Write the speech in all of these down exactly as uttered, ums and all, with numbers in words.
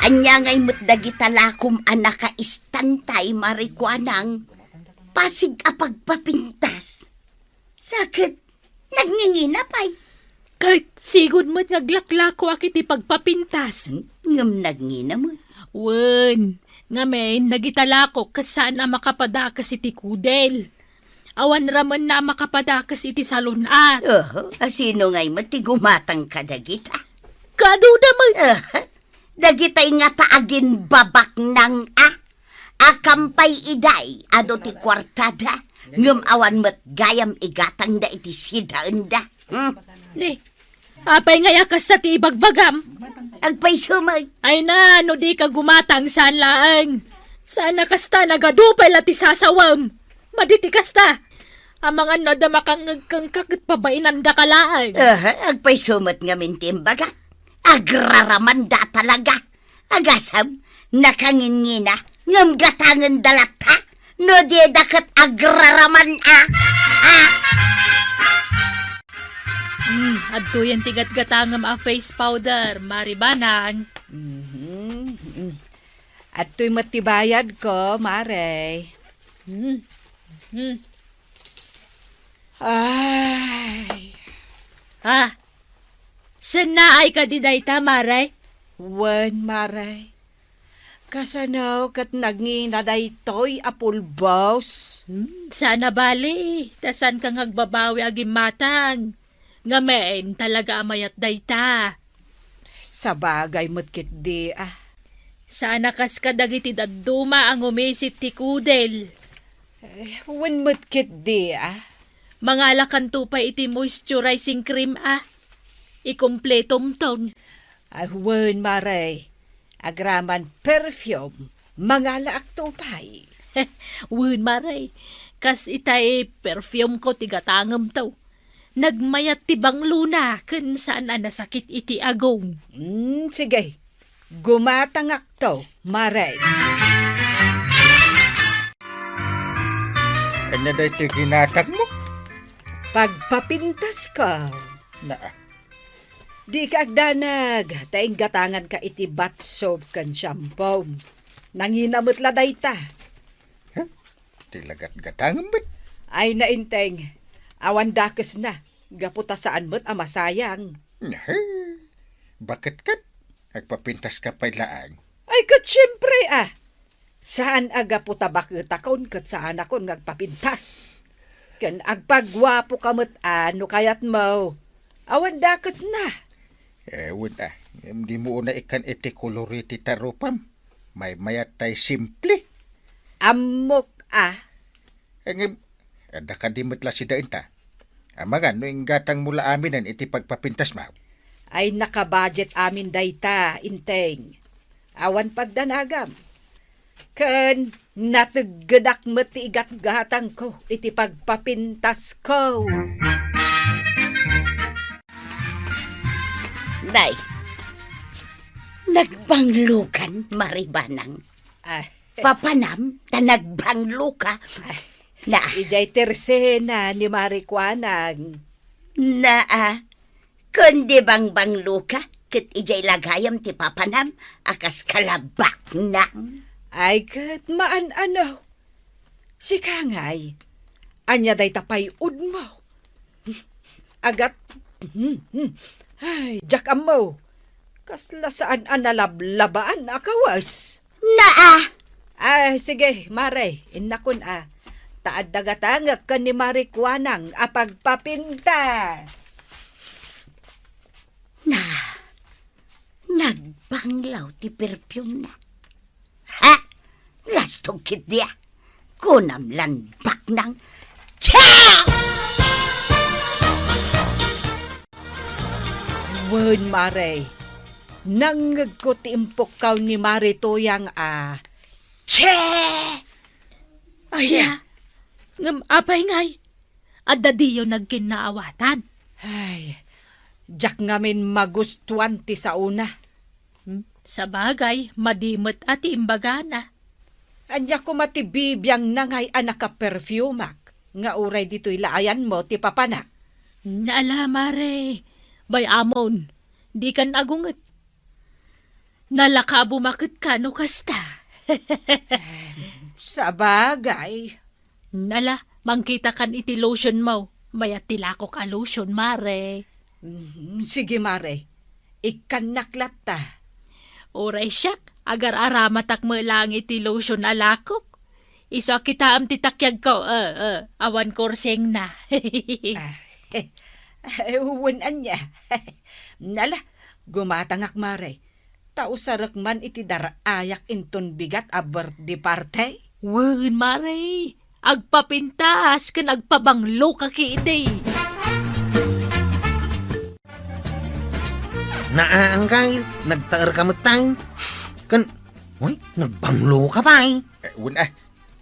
Ania ngay met dagita lakom a nakaistantay, Mari Kuanang? Pasig a pagpapintas. Sa ket, nagngingina pay. Ket sigud met nga aglaklako a ket iti pagpapintas. Hmm? Ngem nagngina met. Wen, ngamin, dagita lako ket saan a makapadakes iti kudel. Awan ramen na a makapadakes iti salun-at. Oho, a sino ngay met ti gumatang kadagita? Kaduda met. Aha. Dagitay ngata aginbabaknang a, a kampay iday adu ti kuartada, ngem awan met gayam igatangda iti sidaenda. Hmm? Ni, apay ngay a kasta ti ibagbagam? Agpayso met. Ay na, no di ka gumatang, saan laeng. Saan a kasta, nagadu pay la ti sasawem. Madi ti kasta. Amangan no adda makangngeg kenka ket pabainandaka laeng. Aha, agpayso met ngamin ti imbagak. Agraramanda talaga. Agasem, nakangingina, ngem gatangenda latta, no dida ket agraraman a. A. Hmm, adtoyen ti gatgatangem a face powder, Mari Banang. Mhm. Adtoy met ti bayadko, Mare. Hmm. Hmm. Ay. Ah, Sennaay kadi dayta, Mare? Wen, Mare. Kasano ket nagngina daytoy a pulbos? Hmm, saan a bali, ta saanka nga agbabawi a gimmatang. Ngamin, talaga a mayat dayta. Sabagay met ketdi, a. Saan a kas kadagiti dadduma a ngumisit ti kudel. Eh, wen met ketdi, a. Mangalakanto pay iti moisturizing cream, a. Ikumpletomton. Ay, wen, Mare. Agraman perfume, mangalaakto pay. Wen, Mare. Kas itay perfume ko ti gatangemto. Nagmayat ti banglona ken saan a nasakit iti agong. Hmm, sige. Gumatangakto, Mare. Ania daytoy ginatangmo? Pagpapintasko. Naa. Dika agdanag, ta inggatanganka iti bath soap ken shampoo. Nangina met la dayta. Huh? Ti lagatgatangem met. Ay, nainteng, awan dakesna, gapu ta saan met a masayang. Nahe, baket ket agpapintaska pay laeng? Ay, ket siempre, a. Saan a gapu ta baketakon ket saanakon nga agpapintas. Ken agpaguapoka met a no kayatmo. Awan dakesna. Eh, wen a, ngem dimo unay ikkan iti kolorete ta rupam. Maymayat tay simple. Ammok a. Eh, ngem, adda kadi met la sidaenta. Amangan no inggatangmo la aminen iti pagpapintasmo. Ay, nakabudget amin dayta, Inteng. Awan pagdanagam. Ken nateggedak met ti igatgatangko iti pagpapintasko. Nay, nagbanglokan, Mari Banang. Ah. Papanam ta nagbangloka. Ah. Na. Idiay tersena ni Mari Kuanang. Naa, kundi bangbangloka, ket idiay la gayam ti papanam a kas kalabaknang. Ay, ket maan-ano. Sika ngay, ania dayta pay-odmo? Agat, ay, diak ammo. Kasla saan a nalablabaan a kawes. Naa! Ah, sige, Mare, innakon a. Ta adda gatangek ken ni Mari Kuanang a pagpapintas. Na, nagbanglaw ti perfume na. Ha? Lastog ketdi a. Kunam lan baknang. Cha! Wen, Mare. Nangngegko ti impukkaw ni Mare Tuyang a. Che! Aya? Ngem apay ngay? Adda diyo nagkinnaawatan? Ay, diak ngamin magustuan ti saona. Hmm, sabagay, madi met a ti imbagana. Ania koma ti bibiangna ngay a nakaperfumak nga uray ditoy la ayanmo ti papana? Naala, Mare. Bay-amon, dikan agunget. Nalaka a bumaket ka no kasta. Sabagay. Nala, mangkitakan iti lotion mo. Mayat ti lakok a lotion, mare. Mm, sige, mare. Ikkannak latta. Uray siak, agar-aramatak met laeng iti lotion a lakok. Isu a kitaem ti takiagko, eh, eh, awan kursingna. Ah, eh, wen ania. Nala, gumatangak, mare. Ta usarek man iti dar-ayak inton bigat a birthday party. Wen, mare. Agpapintas ken agpabanglo ka ketdi. Naa, Anggail, nagtaer ka met tay. Ken, uy, nagbanglo ka pay. Eh, wen, ah.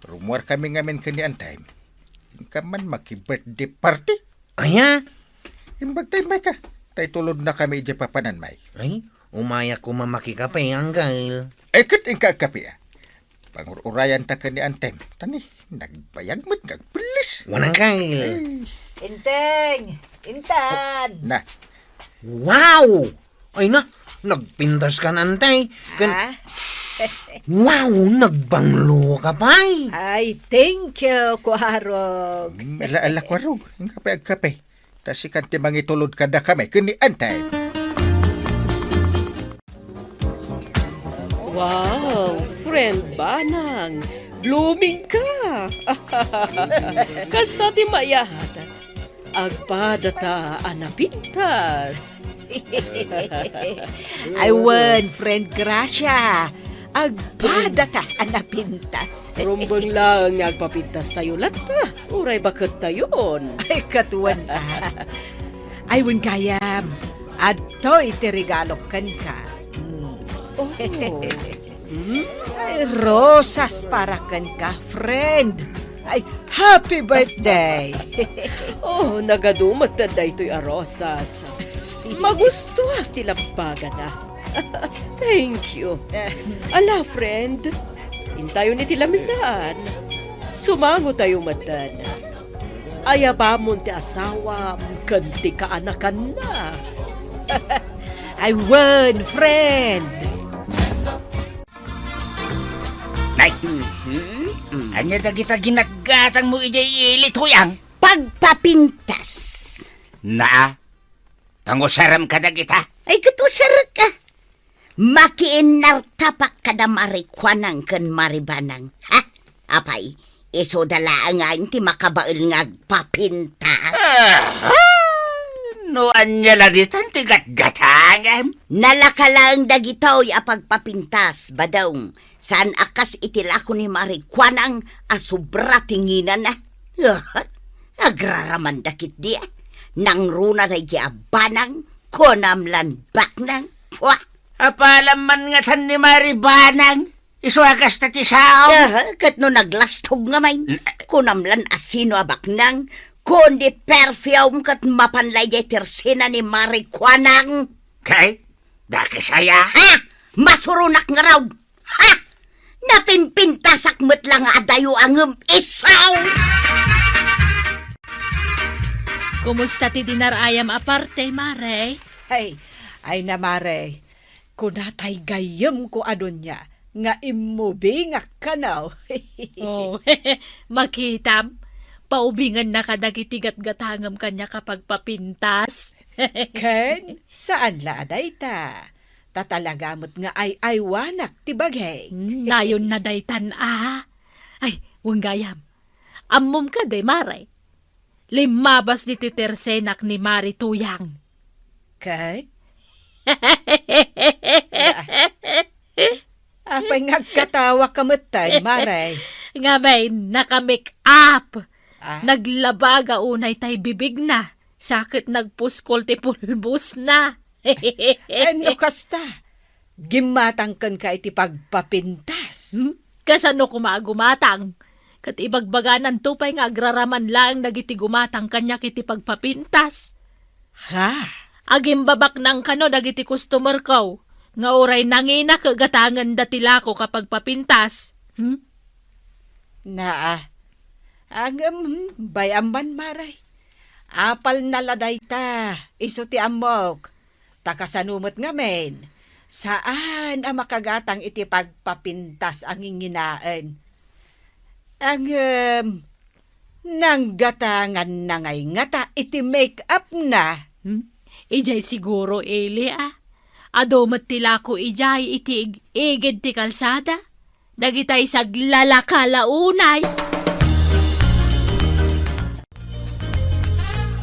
Rummuar kami ngamin ken ni Antay. Inka man maki-birthday party? Aya? Imbag tay, May, ka. Tay tulodna kami idiay papanan, May. Ay, umayak koma makikape, Anggail. Ay, ket inka agkape, ah. Pangur-urayan ta ken ni Antay. Tani, nagbayag met nga agpellis. Wan, Anggail. Ay. Inteng! Intan! Na. Wow! Ay na, nagpintas ka na, Antay. Kan- Ah? Wow, nagbanglo ka pay. Ay, thank you, Kuarog. Mm, ala, ala, Kuarog. Inka pay agkape. Ta sikan ti mangitulod kadakami ken ni Antay. Wow, friend Banang, blooming ka. Kasta ti mayat. Agpadata a napintas. Ay wen, friend Gracia. Agpadata a napintas. Rumbeng laeng nga agpapintastayo latta. Uray bakettayon. Ay, ket wen, ah. Ay wen gayam. Adtoy ti regalok kenka. Mm. Oh. Hmm? Ay, rosas para kenka, friend. Ay, happy birthday! Oh, nagadu met daytoy a rosas. Magustuak ti labbagana. Thank you. Ala, friend, intayon iti lamisaan. Sumangotayo metten. Ayabamon ti asawam ken ti kaanakanna. Ay wen, friend! Nay, mhm, mm. Ania dagita ginatgatangmo idiay ili, Tuyang? Pagpapintas. Naa, pangusaram kadagita? Ay, ket usarek a. Makiinnartapak kada Mari Kuanang ken Mari Banang. Ha? Apay, isuda laeng ngayen ti makabael nga agpapintas. Ah, no ania la ditan ti gatgatangem? Nalaka laeng dagitoy a pagpapintas, Badong. Saan a kas iti lako ni Mari Kuanang a sobra ti nginana. Ah, agraramanda ketdi, ah. Nangruna daydi a Banang, kunam lan Baknang. Pua! Apalam man ngatan ni Mari Banang, isu a kasta ti sao. Aha, ket no naglastog ngamin, N-, kunam lan a sino a Baknang, kundi perfume ket mapan la idiay tersena ni Mari Kuanang. Kay, dakes aya? Ha? Masuronak ngarud. Ha! Napimpintasak met la nga adayo a ngem isaw! Kumusta ti dinar-ayam a parte, Mare? Ay, ay na, Mare. Kunatay gayyemko a dunia nga immubingak kano. Oh, makitam, paubingenna kadagiti gatgatangem kaniak a pagpapintas. Ken, saan la a dayta. Ta talaga met nga ay-aywanak ti bagik. Hmm, nayonna daytan a. Ay, wen gayam. Ammom kadi, Mare? Limmabas ditoy tersenak ni Mari Tuyang. Ket? Apay nga agkatawa ka metten, Mare? Ngamin, naka-make up. Ah? Naglabaga unay tay bibigna. Sa ket nagpuskol ti pulbosna. Eh, no kasta, gimmatang kenka iti pagpapintas. Hmm? Kasano koma a gumatang? Ket ibagbagananto pay nga agraraman laeng dagiti gumatang kaniak iti pagpapintas. Ha? Agimbabaknang kano dagiti customer ko, nga uray nangina ket gatangenda ti lako a pagpapintas. Hmm? Naa. Ngem, hmm, bay-am man, Mare. Apalna la dayta, isu ti ammok. Ta kasano met ngamin, Saan a makagatang iti pagpapintas a nginginaen. Ngem, nanggatanganna ngay ngata iti make-up na? Hmm? Idiay siguro, Eli, a. Adu met ti lako idiay iti ig-, igid ti kalsada. Dagitay saglalakala unay.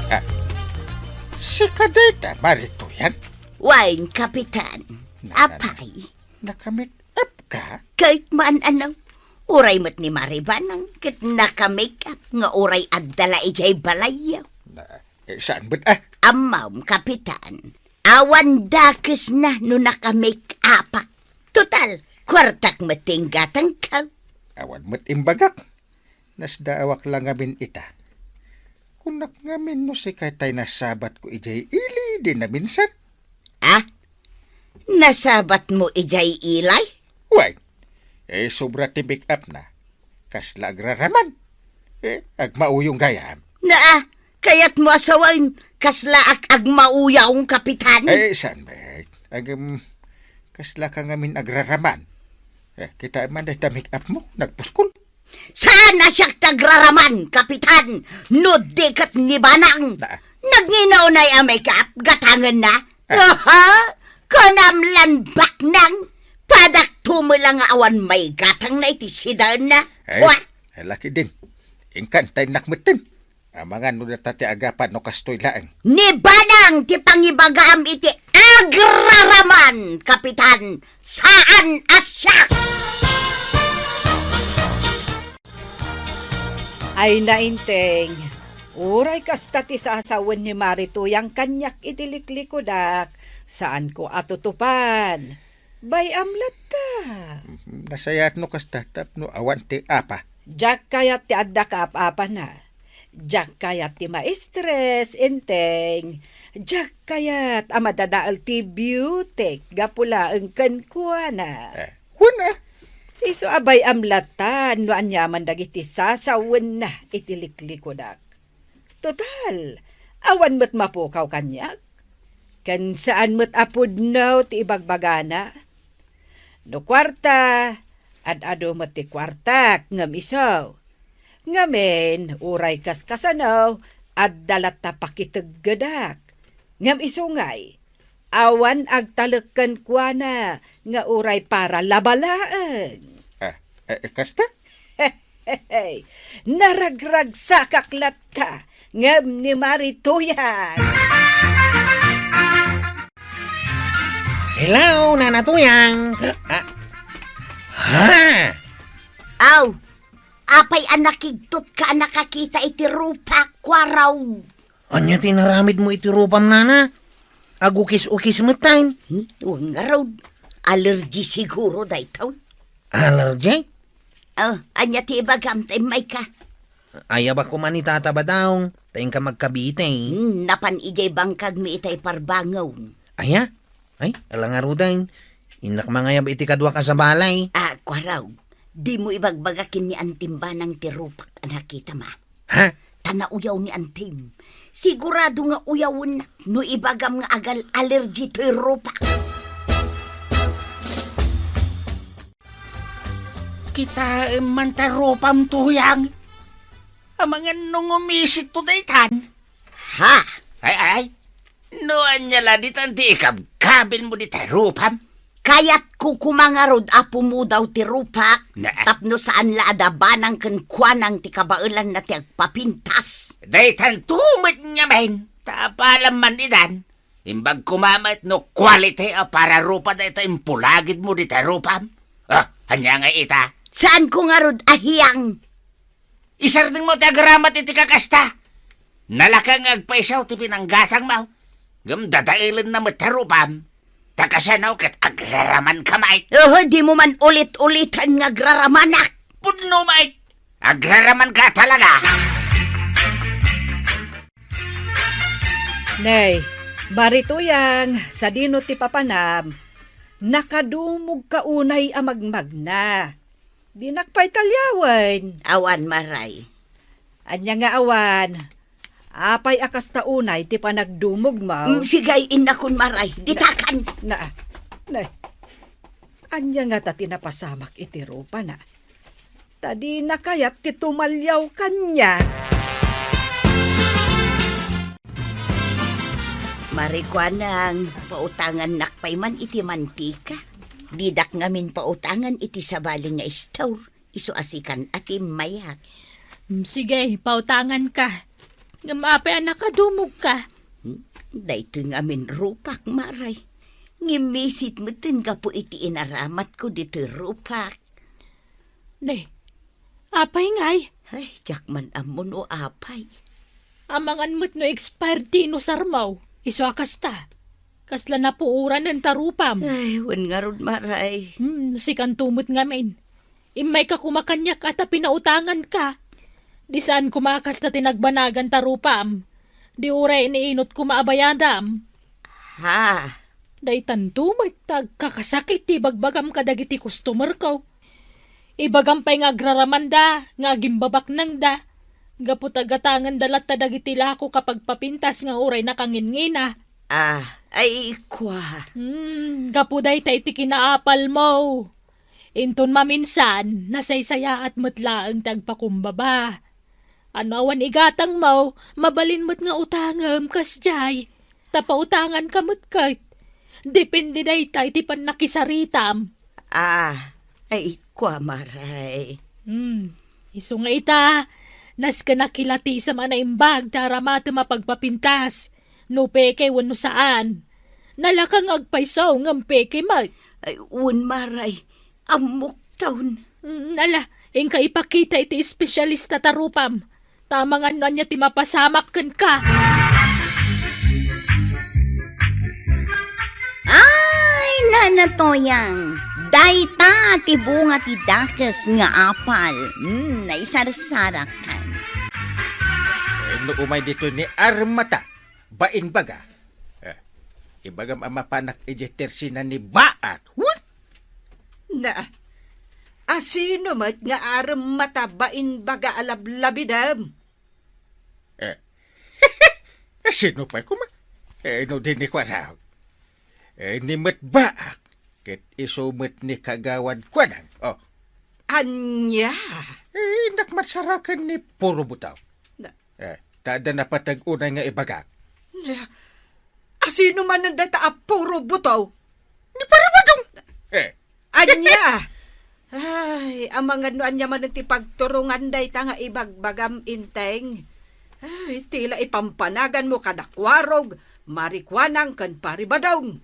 Ah, sika dayta, Mari Tuyang? Wen, Kapitan. Na, na, na. Apay? Naka-make-up ka? Ket maan, ano, uray met ni Mari Banang ket naka-make-up nga uray adda la idiay balayyo. Na, eh, saan met, ah? Ammom, Kapitan. Awan dakesna no naka-make-upak. Total, kuartak met ti inggatangko. Awan met imbagak. Nasdaawak la ngamin ita. Kunak ngamin no sika tay nasabatko idiay ili idi naminsan. Ah? Nasabatmo idiay ili? Wen, eh, sobra ti make-up na. Kasla agraraman. Eh, agmauyong gayam. Naa, kayatmo a sawen, kasla ak agmauyong, Kapitan? Eh, saan met? Agem, kasla ka ngamin agraraman. Eh, kitaem man dayta make-up mo, nagpuskol. Saan a siak ti agraraman, Kapitan, no di ket ni Banang? Na. Nagnginaunay a make-up, gatangenna? Ah. Aha! Kanam lan baknang, padakto met la nga awan maigatangna iti sidaenna. Ay, Wa! Ay, laki din. Inkan, taynnak metten. Amangan no data ti agapan no kastoy laeng. Ni Banang ti pangibagam iti agraraman, Kapitan, saan a siak! Ay, nainteng, uray kasta ti sasawen ni Mari Tuyang kaniak iti liklikudak, saanko a tutupan. Bay-am latta. Nasayaat no kasta tapno awan ti apa. Diak kayat ti adda kaap-apana. Diak kayat ti maistres, Enteng. Diak kayat a madadael ti beauty gapu laeng kenkuana. Eh, wen a. Isu a bay-am latta no aniaman dagiti sasawenna iti liklikudak. Total, awan met mapukaw kaniak. Ken saan met a pudno ti ibagbagana. No kuarta, ad-adu met ti kuartak ngem isu. Ngamin, uray kas kasano, adda latta pakiteggedak. Ngem isu ngay, awan agtalek kenkuana nga uray para laba laeng. Ah, eh, eh, kasta? Naragragsakak latta ngem ni Mari Tuyang. Hello, Nana Tuyang. Ah, ha? Aw, apay a nakigtot ka a nakakita iti rupak, Kuaraw? Ania ti inaramidmo iti rupam, nana? Agukis-ukis met tayn. Hmm? Wen ngarud. Allergy siguro daytoy. Allergy? Oh, ania ti ibagam ta immayka? Ayabak koma ni Tata Badaong, ta inka magkabite. Hmm, napan idiay bangkagmi itay parbangon. Aya? Ay, ala ngaruden. Innak mangayab iti kaduak a sabali. Ah, Kuaraw, dimo ibagbaga ken ni Antim Banang ti rupak a nakitam, a? Ha? Ta nauyaw ni Antim. Sigurado nga uyawennak no ibagam nga agal-allergy toy rupak. Kitaem man ta rupam, Tuyang. Amangan no ngumisit to daytan. Ha? Ay, ay. No ania la ditan ti ikabkabilmo dita rupam? Kayatko koma ngarud a pumudaw ti rupak, na, tapno saan la a dabanang kenkuanang ti kabaelanna ti agpapintas. Daytan to met ngamin, ta apalam man idan. Imbag koma met no quality a para rupa dayta impulagidmo dita rupam. Ah, ania nga ita? Saanko ngarud a hiyang? Isardengmo ti agramat iti kakasta. Nalaka nga agpaisaw ti pinanggatangmo. Ngem dadaelenna met ta rupam. Ta kasano ket agraramanka met. Oho, dimo man ulit-ulitan nga agraramanak. Pudno met. Agraramanka talaga. Nay, Mari Tuyang, sadino ti papanam? Nakadumogka unay a magmagna. Dinak pay taliawen. Awan, Maray. Ania nga awan? Apay a kasta unay ti panagdumogmo? Mm, sige, innakon, Maray. Ditakan. Na, Ne, ania ngata ti napasamak iti rupana? Ta dina kayat ti tumaliaw kaniak. Marikuanang, pautangannak pay man iti mantika. Didak ngamin pautangan iti sabali nga istor, isu a sikan a timmayak. Mm, sige, pautanganka. Ngem apay a nakadumogka? Hmm, daytoy ngamin rupak, Maray. Ngem misit metten gapu iti inaramatko ditoy rupak. Ne, apay ngay? Ay, diak man ammo no apay. Amangan met no expired ti inusarmo, isu a kasta. Kasla napuoranen ta rupam. Ay, wen ngarud, Maray. Hmm, sikanto met ngamin. Immayka koma kaniak a ta pinautanganka. Di saan koma a kasta ti nagbanagan ta rupam. Di uray iniinot koma a bayadam. Ha? Daytanto met ti agkakasakit ti ibagbagam kadagiti customerko. Ibagam pay nga agraramanda nga agimbabaknangda, gapu ta gatangenda latta dagiti lako ka pagpapintas nga uray nakangingina. Ah, ay, kua. Hmm, gapu dayta iti kinaapalmo. Inton maminsan, nasaysayaat met laeng ti agpakumbaba. No awan igatangmo, mabalin met nga utangem kasdiay. Ta pautanganka met ket. Depende dayta iti pannakisaritam. Ah, ay, kua, Maray. Hmm, isu nga ita, nasken a kilatisem a naimbag ti aramatem a pagpapintas. No peke wenno saan. Nalaka nga agpayso ngem peke met. Ay, wen, Maray. Ammokton. Mm, ala, inka ipakita iti espesyalista ta rupam. Ta amangan no ania ti mapasamak kenka. Ay, Nana Toyang, dayta ti bunga ti dakes nga apal. Mm, naisarsarakan. Eh, no umay ditoy ni Armata, bainbaga. Eh, ibagam a mapanak idiay tersina ni Baak. What? Na, asino met nga Armata bainbaga a lablabidem? Eh, asino pay koma? Eh, no di ni Kuarag. Eh, ni met Baak, ket isu met ni Kagawad Kuanang. Oh. Ania? Eh, innak marsaraken ni Puro Butaw. Na, Eh, ta adda napateg unay nga ibagak. Nia, asino manen dayta a Puro Butaw? Ni Pare Badong! Eh. Ania? Ay, amangan no ania manen ti pagturongan dayta nga ibagbagam, Inteng. Ay, ti la ipampanaganmo kada Kuarog, Marikuanang ken Pare Badong.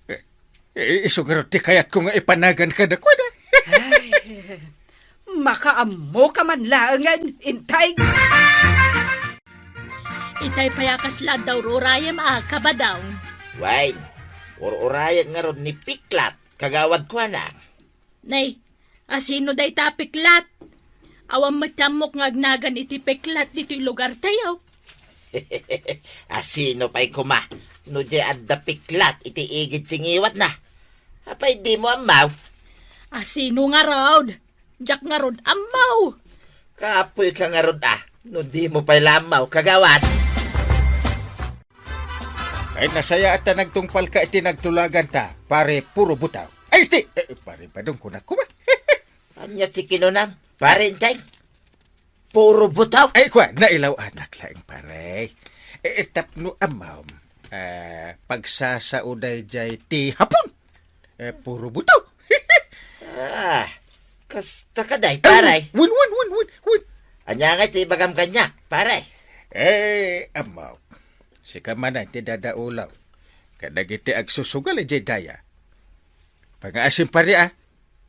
Eh, eh, isu ngarud ti kayatko nga ipanagan kadakuada. Ay, makaammoka man laengen, Inteng. Itay pay a kasla adda ur-urayem a, Kabadong. Wen, ur-urayek ngarud ni Piklat, Kagawad Kuanang. Nay, asino dayta a Piklat? Awan met ti ammok nga agnagan iti Piklat ditoy lugartayo. Asino pay koma no diay adda Piklat iti igid ti ngiwatna? Apay dimo ammo? Asino ngarud? Diak ngarud ammo. Kapoyka ngarud a, no dimo pay la ammo, Kagawad. Ay, nasayaat ta nagtungpalka iti nagtulaganta, Pare Puro Butaw. Ay, iti, eh, Pare Badong, kunak koma. Ania ti kinunam, Pare Inteng? Puro butaw? Ay, kua, nailaw-anak laeng, pare. Eh, eh, tapno ammom, ah, pagsasao daydiay ti Hapon. Eh, puro butaw. Ah, kasta ka day, pare. Ay, wen, wen, wen, wen, wen. Ania ngay ti ibagam kaniak, pare? Eh, ammok. Sika manen ti dadaulaw kadagiti agsusugal idiay daya. Pangngaasim, pare, a.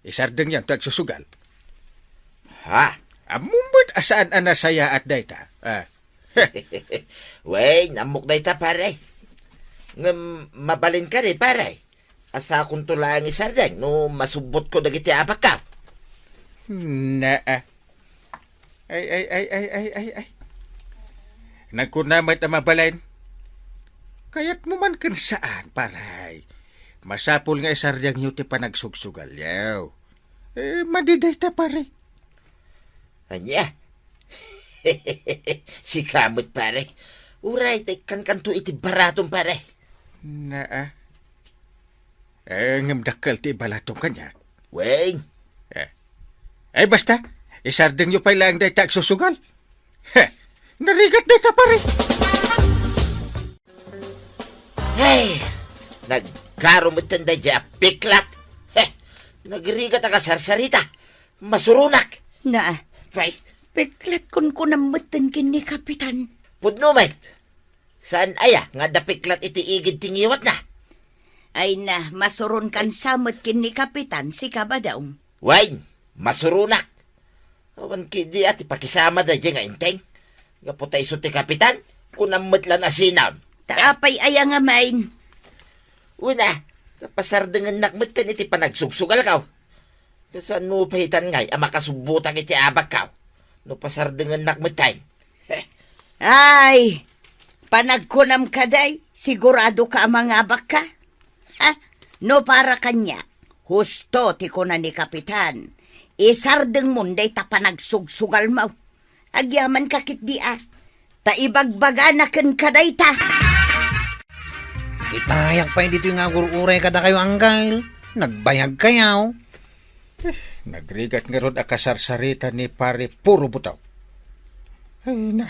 Isardengyon ti agsusugal. Ha? Ammom met a saan a nasayaat dayta. Ah. Wen, ammok dayta, pare. Ngem mabalin kadi, pare. Asakonto laeng isardeng no masubbotko dagiti abakko. Naa. Ay, ay, ay, ay, ay, ay, ay. Nagkuna met a mabalin. Kayatmo man ken saan, pare. Masapul nga isardengyo ti panagsugsugalyo. Eh, madi dayta, pare. Ania? Sika met, pare. Uray ta ikkankanto iti baratom, pare. Naa. Eh, ngem dakkel ti ibalatom kaniak. Wen. Eh. Ay, basta, isardengyo pay laeng dayta agsusugal. He, narigat dayta, pare. Hey, naggaro metten daydiay a piklat. He, nagrigat a kasarsarita. Masuronak. Na, Pay, piklat kunkunam metten ken ni Kapitan. Pudno met. Saan aya nga adda piklat iti igid ti ngiwatna? Ay na, masuronkan sa met ken ni Kapitan, sika, Badong. Wen, masuronak. Awan ketdi a ti pakisama daydiay nga inteng. Gapu ta isu ti kapitan, kunam met la a sinaon. Ta apay aya ngamin? Una, napasardengennak met ken iti panagsugsugalkaw. Kasano pay itan ngay a makasubbotak iti abakkaw? No pasardengennak met ken. Ay, panagkunam kadi, sigurado ka a mangabakka? Ha? No para kaniak, husto ti kuna ni Kapitan. Isardengmon dayta panagsugsugalmo. Agyamanka ketdi a. Ta ibagbagana kenka dayta. Itayak pay ditoy nga agur-uray kadakayo, Anggal. Nagbayagkayo. Eh, nagrigat ngarud a kasarsarita ni Pare Puro Butaw. Ay na.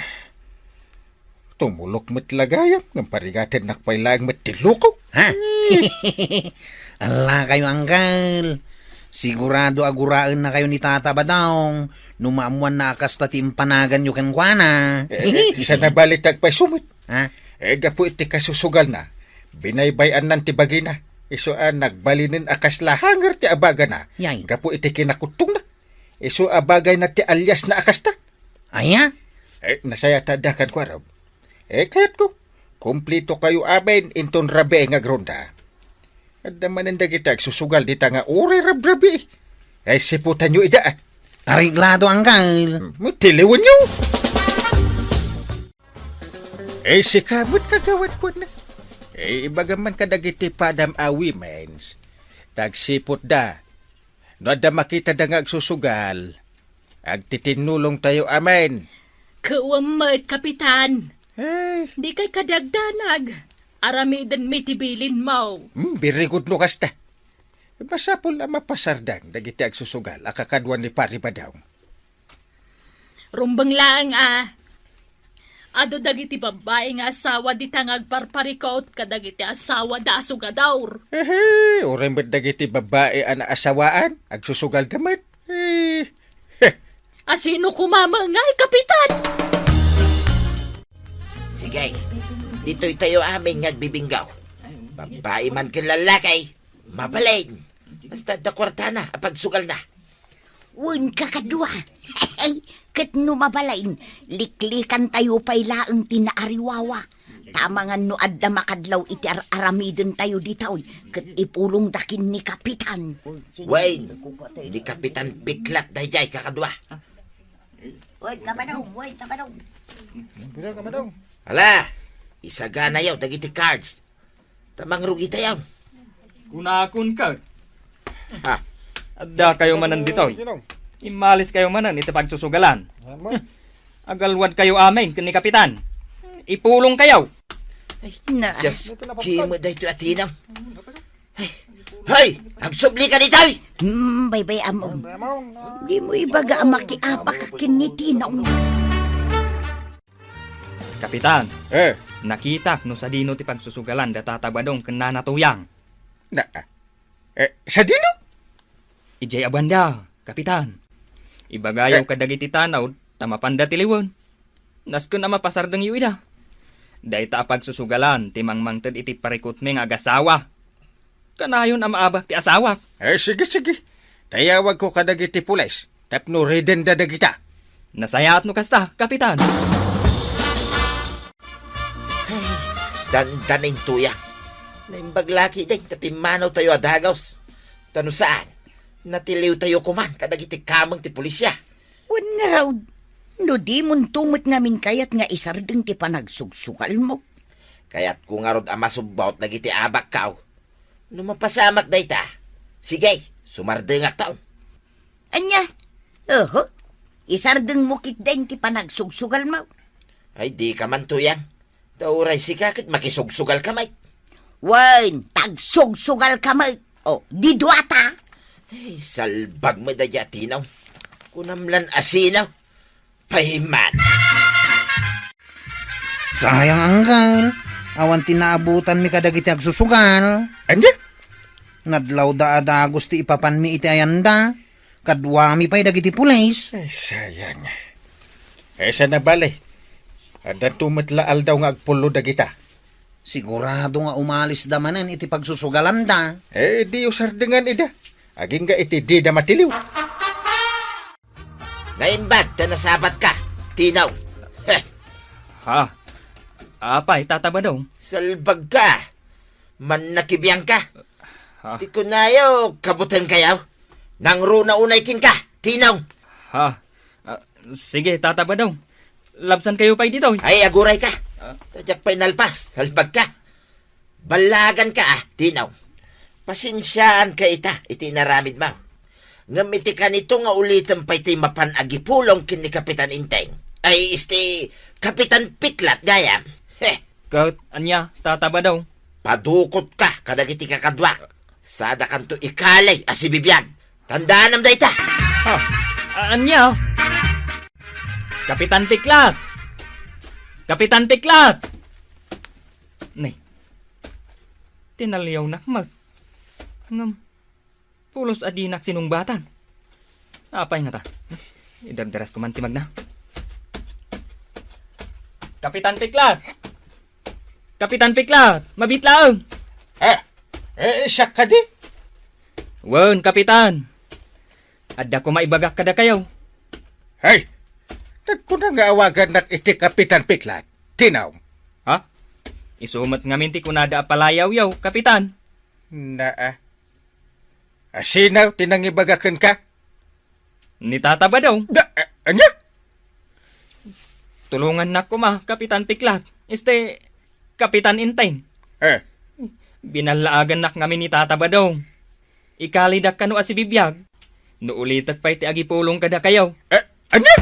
Tumulok met la gayam, ngem parigatennak pay laeng met ti loko. Ha? Allakayo, Anggal. Sigurado a guraennakayo ni Tata Badong no maammoanna a kasta ti impanaganyo kenkuana. Eh, eh, saan a bale ti agpayso met? Ha? Eh, gapu iti kasusugalna, binaybay-annan ti bagina. Isu a nagbalinen a kasla hanger ti abagana. Yay. Gapu iti kinakuttongna. Isu a bagayna ti aliasna a kasta. Aya? Eh, nasayaat adda kenkuana. Eh, kayatko, kumpletokayo amin inton rabii nga agronda. Adda manen dagiti agsusugal dita nga uray rabrabii. Eh, siputanyo ida, ah. Areglado, Anggal. Hmm, tiliwenyo. Eh, sika met kagawad ko na. Eh, ibagam man kadagiti padam a women's. Tagsiputda. No adda makitada nga agsusugal, agtitinnulongtayo amin. Kuwem met, Kapitan. Eh. Dikay kadi agdanag. Aramidenmi ti bilinmo. Hmm, very good no kasta. Masapul a mapasardeng dagiti agsusugal a kakaduan ni Pari Badong. Rumbeng laeng a. Adu dagiti babbai nga asawa dita nga agparparikut kadagiti asawada a sugador. Ehe, uray met dagiti babbai a naasawaan, agsusugalda met. Eh. Asino koma ngay, Kapitan? Sige, ditoytayo amin nga agbibinggaw. Babbai man ken lallaki. Mabalin. Basta adda kuartana a pagsugalna. Wen, kakadua. Ket no mabalin, liklikantayo pay laeng ti naariwawa. Ta amangan no adda makadlaw iti ar-aramidentayo ditoy, ket ipulongda ken ni Kapitan. Wen, ni Kapitan Piklat daydiay, kakadua. Wen, kamadong, wen, kamadong. Hala, isaganayo dagiti cards. Ta mangrugitayo. Kunakon ket. Ha? Addakayo manen ditoy. Immaliskayo manen iti pagsusugalan. Agalwadkayo amin ken ni Kapitan. Ipulongkayo. Ay, na. Just kimo daytoy a tinam. Ay, hoy, agsublika ditoy. Hmm, baybay-am. Dimo ibaga a makiabak ken ni Tinong. Kapitan, eh, nakitak no sadino ti pagsusugalan da Tata Badong ken Nana Tuyang. Na, eh, sadino? Idiay a banda, Kapitan. Ibagayo, eh, kadagiti tanod ta mapanda tiliwen. Nasken a mapasardengyo ida. Dayta a pagsusugalan ti mangmangted iti parikutmi nga agasawa. Kanayon a maabak ti asawak. Eh, sige, sige. Tayawagko kadagiti pulis tapno redenda dagita. Nasayaat no kasta, Kapitan. Ay, dandanin, Tuyang. Naimbag la ketdin ta pimmanawtayo a dagus. Ta no saan, natiliwtayo koman kadagiti kameng ti pulisya. Wen ngarud, no dimonto met ngamin kayat nga isardeng ti panagsugsugalmo. Kayatko ngarud a masubbot dagiti abakko. No mapasamak dayta, sige, sumardengakton. Ania? Oho, isardengmo ketdin ti panagsugsugalmo. Ay, dika man, Tuyang. Ta uray sika ket makisugsugalka met. Wen, tagsugsugalka met. O, di duata. Ay, salbag met dayta a tinaw. Kunam lan asino. Payman. Sayang, Angkel. Awan ti naabutanmi kadagiti agsusugal. Ania? Nadlawda a dagus ti ipapanmi iti ayanda. Kaduami pay dagiti pulis. Ay, sayang. Eh, saan a bale? Addanto met la aldaw nga agpullo dagita. Sigurado nga umalisda manen iti pagsusugalanda. Eh, di usardengan ida. Agingga iti dida matiliw. Naimbag ta nasabatka, Tinaw. Heh. Ha? Apay, Tata Badong? Salbagka. Mannakibiangka. Ha? Ti kunayo, kabutenkayo. Nangruna unay kenka, Tinaw. Ha? Ah, sige, Tata Badong. Labsankayo pay ditoy. Ay, agurayka. Ah. Ta diak pay nalpas, salbagka. Ballaganka, ah, Tinaw. Pasensiaanka ita iti inaramidmo. Ngem iti kanito nga ulitem pay ti mapan agipulong ken ni Kapitan Enteng. Ay, isti, Kapitan Piklat gayam. Heh. Ket ania, Tata Badong? Padukotka kadagiti kakaduak. Sadakanto ikali a sibibiag. Tandaanam dayta. Ha? A-, ania? Kapitan Piklat! Kapitan Piklat! Nay, tinaliawnak met. Ngem, pulos a dinak sinungbatan. Apay ngata? Idardaras ko man ti magna. Kapitan Piklat! Kapitan Piklat! Mabiit laeng! Ah, eh, siak kadi? Wen, Kapitan. Adda koma ibagak kadakayo. Hey! Nagkuna nga awagannak iti Kapitan Piklat. Tinaw. Ha? Isu met ngamin ti kunada a palayawyaw, Kapitan. Naa. Asino ti nangibaga kenka? Ni Tata Badong. Da, eh, ania? Tulongannak koma, Kapitan Piklat. Este, Kapitan Enteng. Eh. Binallaagannak ngamin ni Tata Badong. Ikalidak kano a sibibiag. No ulitek pay ti agipulong kadakayo. Eh, ania?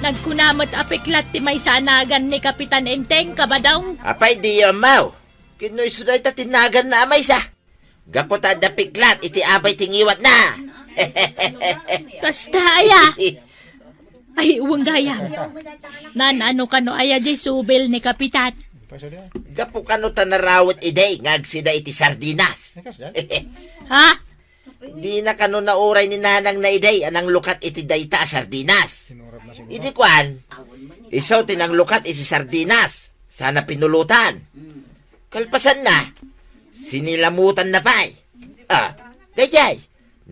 Nagkuna met a Piklat ti maysa a nagan ni Kapitan Enteng, Kabadong. Apay, diyo ammo? Ken no isu dayta ti naganna a maysa? Gapu ta adda Piklat iti abay ti ngiwatna. Kasta aya? Ay, wen gayam. Nan-ano kano aya diay subil ni Kapitan? Gapu kano ta narawet idi nga agsida iti sardinas. Ha? Dina kano nauray ni nanangna idi a nanglukat iti dayta a sardinas. Idi kuan, isu ti nanglukat iti sardinas, sana pinulutan. Kalpasanna, sinilamutanna pay. Ah, daydiay,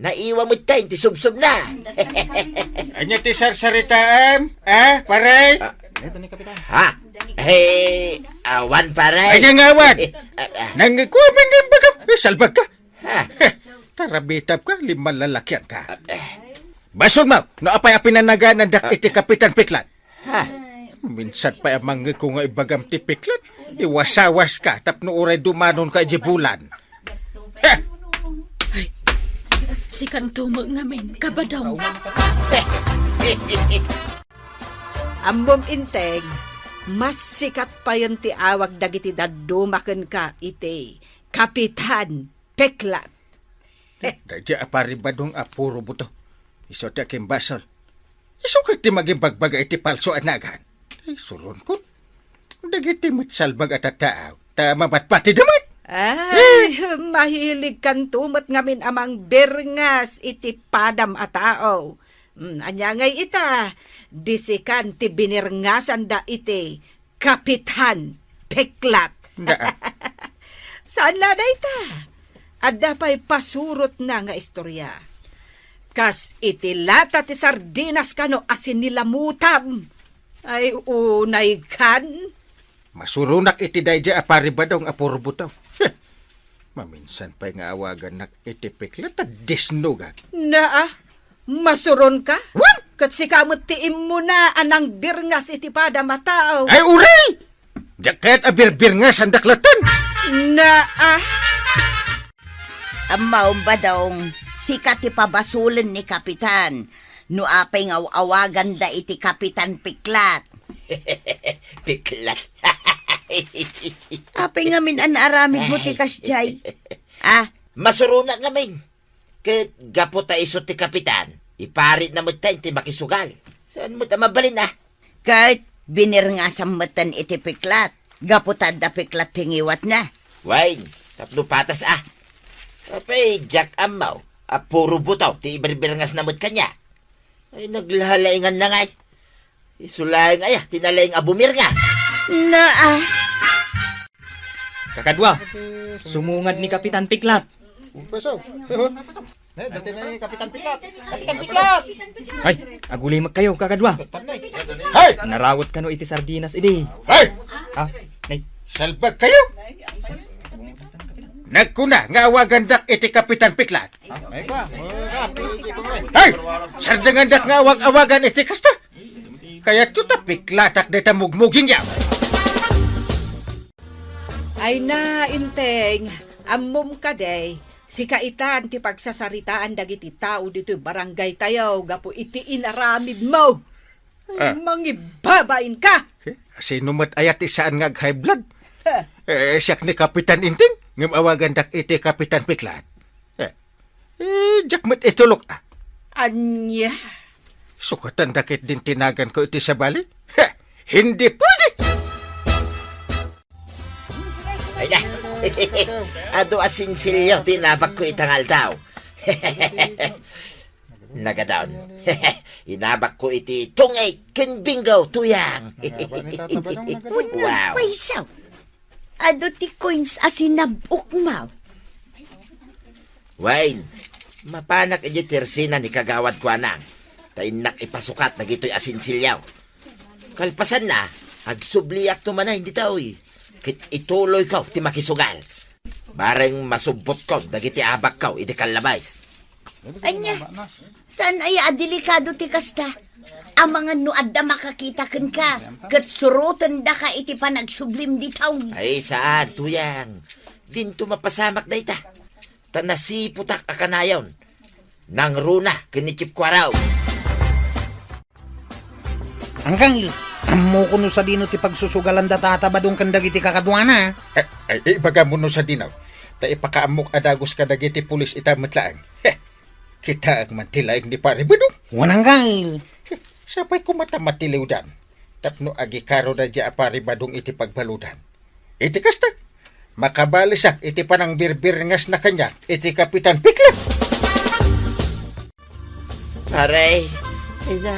naiwa met ti subsobna. Ania ti sarsaritaem? Ah, pare? Ah, ha? Eh, awan, pare. Ania nga awan? Ah, ah. Nangikuaman nga imbagam. Eh, salbagka. Ha? Heh, tarabitabka, limmalalakianka. Ah, eh. Basolmo, no apay a pinanaganandak iti Kapitan Piklat? Ha? Minsan pay a mangngegko nga ibagam ti Piklat, iwasawaska tapno uray dumanonka idiay bulan. Heh! Ay, sikanto met ngamin, Kabadong. Ammom, Enteng, mas sikat payen ti awag dagiti dadduma kenka iti Kapitan Piklat. Daydiay a pari Badong a puro buto. Isu ti akimbasol. Isu ket ti mangimbagbaga iti palso a nagan. Ay, suronkon. Dagiti met salbag a tattao, ta mabatbatida met. Ay, mahiligkanto met ngamin a mangbirngas iti padam a tao. Mm, ania ngay ita, di sikan ti binirngasanda iti Kapitan Piklat. Nga. Saan la dayta? Adda pay pasurotna nga istorya. Kas iti lata ti sardinas kano a sinilamutam. Ay, unay kan? Masuronak iti daydiay a pari Badong a puro buto. Heh! Maminsan pay nga awagannak iti Piklat ta disnogak. Naa, masuronka? Wen! Ket sika met ti immuna a nangbirngas iti padam a tao. Ay, uray! Diak kayat a birbirngasandak latten. Naa. Ammom, Badong, sika ti pabasolen ni Kapitan. No apay nga aw-awaganda iti Kapitan Piklat. Piklat. Apay ngamin a naaramidmo ti kasdiay? Ah, Masuronak ngamin. Ket gapu ta isu ti kapitan, iparitna met ti makisugal. Saan met a mabalin, ah? Ket binirngasam metten iti piklat, gapu ta adda piklat ti ngiwatna. Wen, tapno patas, ah. Apay, diak ammo a puro butaw ti ibirbirngasna met kaniak. Ay, naglalainganna ngay. Isu laeng aya ti nalaing a bumirngas. Na, ah. Kakadua, sumungad ni Kapitan Piklat. Umpaso. Ne, dati na ni Kapitan Piklat. Kapitan Piklat! Ay, agulimek kayo, kakadua. Tanay. Hey! Narawot kano iti sardinas idi. Hey! Ah, nay. Salbag kayo! Nagkuna nga awagandak iti Kapitan Piklat. Ay, pa. Hey! Sardengandak nga awag-awagan iti kasta. Kayatyo ta piklatak dayta mugmugingyaw. Ay na, Inteng, ammom kadi, sika itan ti pagsasaritaan dagiti tao ditoy barangay tayo gapu iti inaramidmo. Ay, Ah. mangibabain ka! Eh, sino met aya ti saan nga ag-high blood? Ha. Eh, siak ni Kapitan Inteng, ngem awagandak iti Kapitan Piklat. Eh, eh, diak met itulok, ah. Ania? Sukatan dakit din tinagan ko iti sabali? Heh, hindi pwede! Ay na! Adu a sinsilyo ti inabak ko ita nga aldaw. Nagadaon. Inabak ko iti tungay ken bingo, Tuyang. Nagaba ni Tata Badong, nagadaon. Wow. Paisaw. Adu ti coins a sinab-ok mo. Wen, mapanak idiay tersina ni Kagawad Kuanang, ta innak ipasukat dagitoy a sinsilyo. Kalpasanna, agsubliak to manen ditoy, ket ituloyko ti makisugal. Bareng masubbotko dagiti abakko idi kallabas. Ania, saan aya a delikado ti kasta? Amangan no adda makakita kenka, ket surotendaka iti panagsublim ditoy. Ay, saan, Tuyang. Dinto mapasamak dayta. Ta nasiputak a kanayon. Nangruna ken ni Chief Kuaraw. Angkangil, ammoko no sadino ti pagsusugalan da Tata Badong ken dagiti kakaduana. Eh, eh, ibagam no sadino. Ta ipakaammok a dagus kadagiti pulis ita met laeng. Heh, kitaek man ti laing ni Pare Badong. Wen, Angkangil. Heh, sapay koma ta matiliwdan. Tapno agikaro daydiay a Pare Badong iti pagbaludan. Iti kasta, makabalisak iti panangbirbirngasna kaniak iti Kapitan Piklat. Pare, ay na,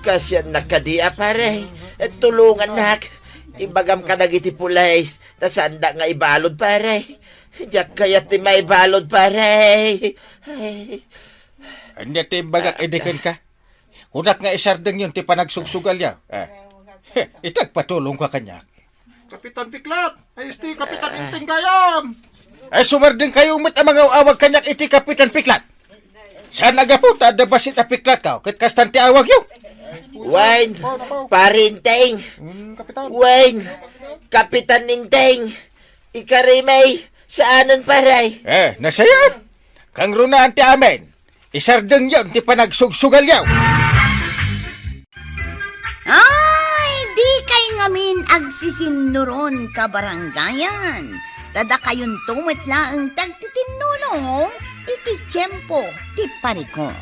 kasiannak kadi a, pare. Tulongannak. Ibagam kadagiti pulis, ta saanda nga ibalud, pare. Diak kayat ti maibalud, pare. Ay. Ania ti imbagak idi kenka? Kunak nga isardengyon ti panagsugsugalyo. Eh. Heh, ita agpatulongka kaniak. Kapitan Piklat! Ay, isti, Kapitan Inteng gayam! Ay, sumardengkayo met a mangaw-awag kaniak iti Kapitan Piklat. Saan a gapu ta adda bassit a piklatko, ket kastan ti awagyo. Wen, Pare Inteng. Hmm, Kapitan. Wen, Kapitan Inteng. Ikarimay, saanen, pare. Eh, nasayaat. Kangrunaan ti amin. Isardengyon ti panagsugsugalyo. Ay, dikay ngamin agsisinnuron, kabarangayan. Ta dakayonto met laeng ti agtitinnulong iti tiempo ti parikut.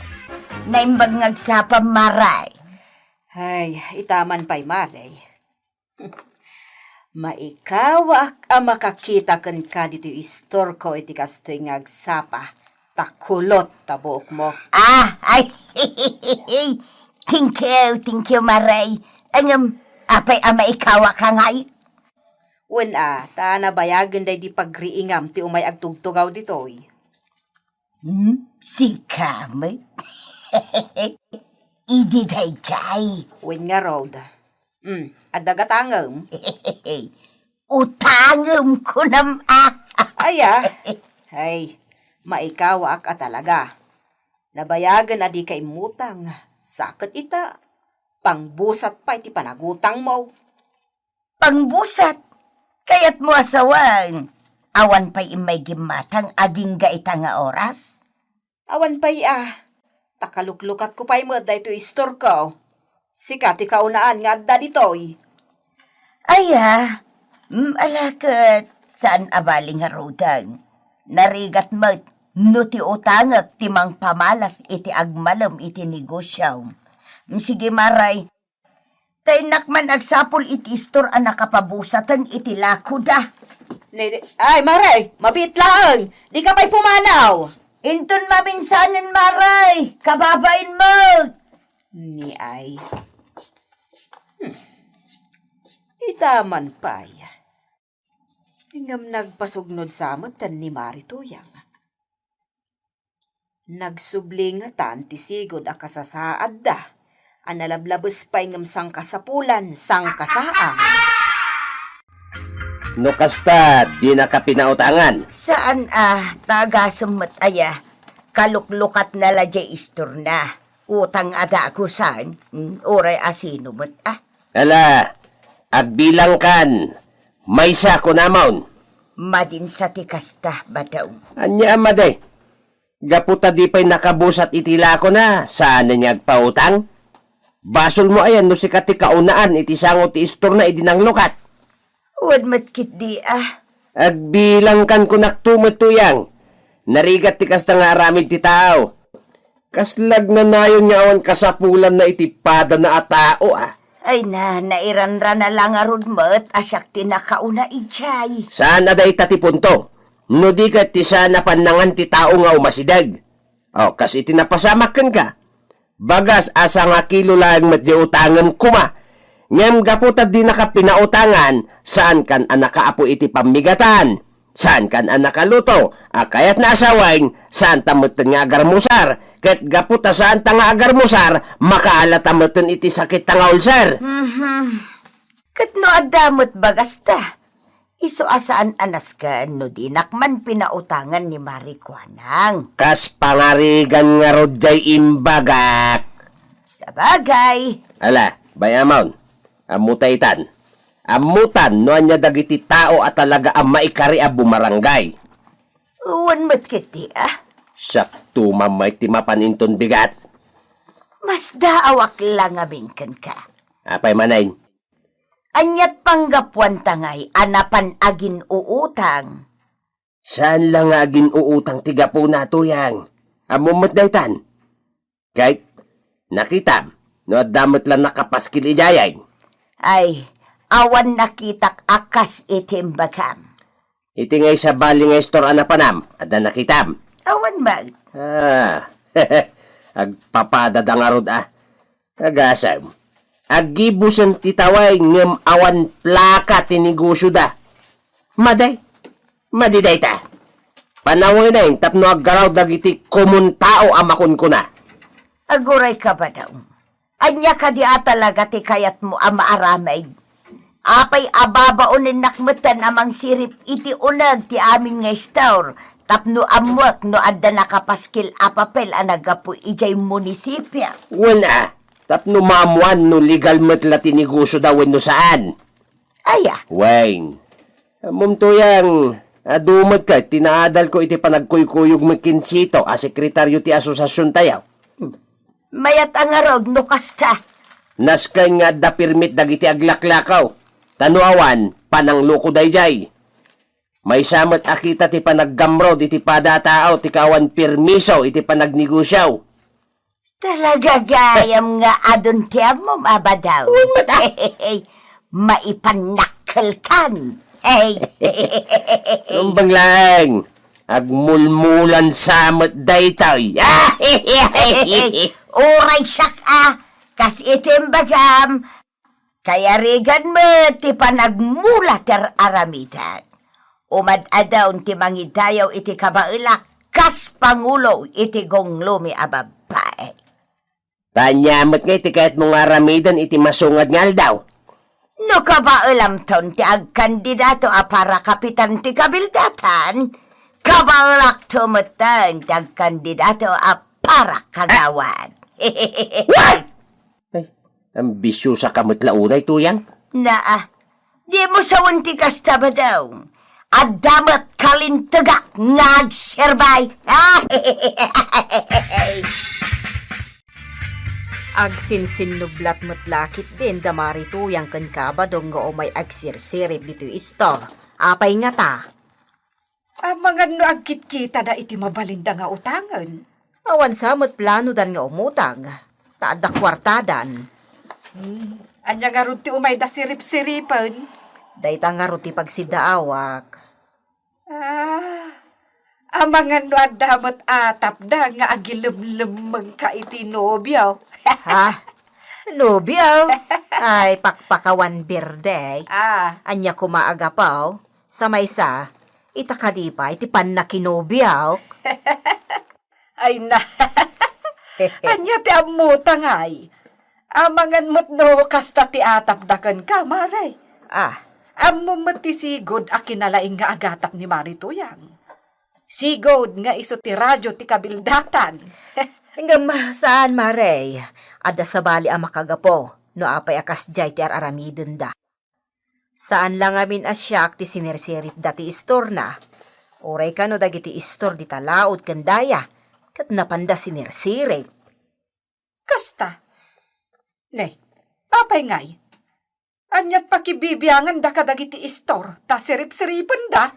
Naimbag nga agsapa, Mare. Ay, itaman pay, Mare. Maikawaak a makakita kenka ditoy istorko iti kastoy nga agsapa, ta kulot ta buokmo. Ah, ay, thank you, thank you, Mare. Ngem, apay a maikawaka ngay? Wen a, ta nabayagen daydi pagriingam ti umay agtugtugaw ditoy. Hmm? Sika met? Idi daydiay. Wen ngarud. Hmm, adda gatangem? Utangem, kunam a. Aya? Ay, maikawaak a talaga. Nabayagen a dika immutang. Sa ket ita, pangbusat pay ti panagutangmo. Pangbusat, kayatmo a sawen, awan pay immay gimmatang agingga ita nga oras? Awan pay a, ta kaluklukatko pay met daytoy istorko. Sika ti kaunaan nga adda ditoy. Aya, Mm, ala ket, saan a bali ngaruden. Narigat met no ti utangek ti mangpamalas iti agmalem iti negosio. Mm, sige, Maray. Ta innak man agsapul iti istor a nakapabusaten iti lakoda. Ne-, ne-, ay, Maray, mabiit laeng. Dika pay pumanaw. Inton maminsanen, Maray, kababain met. Ni ay. Hmm. Ita man pay. Ngem nagpasugnod sa metten ni Mari Tuyang. Nagsubli ngatan ti sigud a kasasaadda a nalablabes pay ngem sangkasapulan, sangkasaang. No kasta, dinaka pinautangan? Saan a, ta agasem met aya. Kaluklukatna la diay istorna. Utang a dagusan, hmm, uray a sino met a. Ala, agbilangkan, maysa kunamon. Madin sa ti kasta, Badong. Ania a madi? Gapu ta di pay nakabusat iti lakona, saan a niya agpautang? Basolmo ayan no sika ti kaunaan iti sango ti istorna idi nanglukat? Wen met ketdi a. Agbilangkan kunak to met, Tuyang. Narigat ti kasta nga aramid ti tao. Kasla agnanayon nga awan kasapulanna iti padana a tao, a. Ay na, nairanrana la ngarud met a siak ti nakauna idiay. Saan a dayta ti punto. No di ket ti saan a pannangan ti tao nga umasideg. O, kas iti napasamak kenka. Bagas a sangakilo laeng met diay utangem koma. Ngem gapu ta dinaka pinautangan, saankan a nakaapo iti pammigatan. Saankan a nakaluto a kayatna a sawen, saanta metten nga agarmusar. Ket gapu ta saanta nga agarmusar, makaalata metten iti sakitta nga ulser. Mhm. Ket no adda met bagasta, isu a saan a nasken no dinak man pinautangan ni Mari Kuanang. Kas pangarigan ngarud diay imbagak. Sabagay. Ala, bay-amon. Ammota itan. Ammotan no ania dagiti tao a talaga a maikari a bumarangay. Wen met ketdi a. Sakto mamay ti mapan inton bigat. Masdaawak la ngamin kenka. Apay manen? Aniat panggapuanta ngay a napan agin-uutang? Saan la nga agin-uutang ti gapuna, Tuyang. Ammom met daytan. Ket, nakitam, no adda met la nakapaskil idiay. Ay, awan nakitak a kas iti imbagam. Iti ngay sabali nga istor a napanam, adda nakitam. Awan met. Ah, agpapadada ngarud a. Agasem, aggibusen ti taway ngem awan plaka ti negosioda. Madi, madi dayta. Panawenen tapno aggaraw dagiti komun tao a makunkuna. Aguray ka, Badong. Ania kadi a talaga ti kayatmo a maaramid? Apay a babaonennak metten a mangsirip iti uneg ti amin nga istor tapno ammoek no adda nakapaskil a papel a naggapu idiay munisipio? Wen a, tapno maammoan no legal met la ti negosioda wenno saan. Aya? Wen, ammom Tuyang, adu met ket ti naadalko iti panagkuykuyog met ken Sito a sekretaryo ti asosasiontayo. Mayat a ngarud no kasta. Nasken nga adda permit dagiti aglaklakaw, ta no awan, panangloko daydiay. Maysa met a kita ti panaggamrod iti pada a tao ti kaawan permiso iti panagnegosio. Talaga gayam nga adun ti ammom a, Badong. Wen met a. Maipannakkelkan. Hey. Rumbeng laeng. Agmulmulan sa met daytoy. Uray siak a, kas iti imbagam, kayarigan met ti panagmula ti ar-aramidan. Umad-adun ti mangidayaw iti kabaelak kas pangulo iti gunglumi a babbai. Ania met ngay ti kayatmo nga aramiden iti masungad nga aldaw? No kabaelamton ti agkandidato a para kapitan ti kabildatan, kabaelakto metten ti agkandidato a para kagawad. What? Ay, ambisiosa ka met la unay, Tuyang. Naa, dimo sawen ti kasta, Badong. Adda met kalintegak nga agserbay. Agsinsinnublat met la ketdin da Mari Tuyang ken Kabadong nga umay agsirsirip ditoy istor. Apay ngata? Amangan no agkitkitada iti mabalinda nga utangen. Awan sa met planodan nga umutang, ta adda kuartadan. Hmm, ania ngarud ti umayda siripsiripen? Dayta ngarud ti pagsidaawak. Ah, amangan no adda met atapda nga agilemlemmengka iti nobio. Ha? Nobio? Ay, pakpakawan birthday. Ah. Ania koma a gapu? Sa maysa, ita kadi pay ti pannakinobiok. Ay na. Ania ti ammota ngay? Amangan met no kasta ti atapda kenka, Mare. Ah. Ammom met ti sigud a kinalaing nga agatap ni Mari Tuyang. Sigud nga isu ti radio ti kabildatan. Ngem saan, Mare. Adda sabali a makagapu no apay a kasdiay ti ar-aramidenda. Saan la ngamin a siak ti sinirsiripda ti istorna. Uray kano dagiti istor dita laud ken daya, ket napanda sinirsirip. Kasta? Ne, apay ngay? Aniat pakibibianganda kadagiti istor ta siripsiripenda?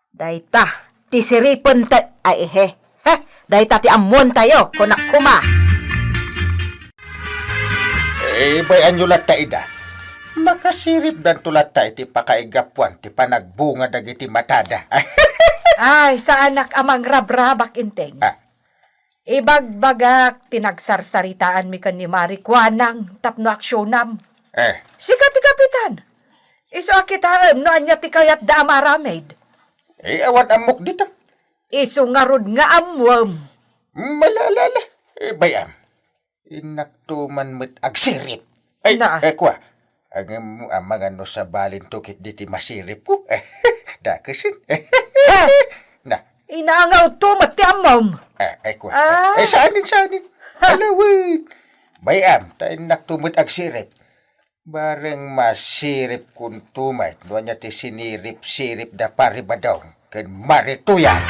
Dayta ti siripen ta, ay, ehe. He, dayta ti ammuentayo, kunak koma. Eh, bay-anyo latta ida. Makasiripdanto latta iti pakaigapuan ti panagbunga dagiti matada. Ay, saanak a mangrabrabak, Enteng. Ah. Ibagbagak ti nagsarsaritaanmi ken ni Mari Kuanang tapno aksionam. Eh. Sika ti kapitan. Isu a kitaem no ania ti kayatda a maaramid. Eh, awan ammok dita. Isu ngarud nga ammuem. Malala. Eh, bay-am. Innakto man met agsirip. Ay, na. Eh, kua. Ngem, amangan no sabalinto ketdi ti masiripko. Eh, dakesin. Eh, na. Inaangawto met ti ammom. Eh, ay, kua. Ah. Eh, saanen, saanen. Alawen. Bay-am, ta innakto met agsirip. Bareng masiripkonto met no ania ti sinirip-siripda Pari Badong ken Mari Tuyang.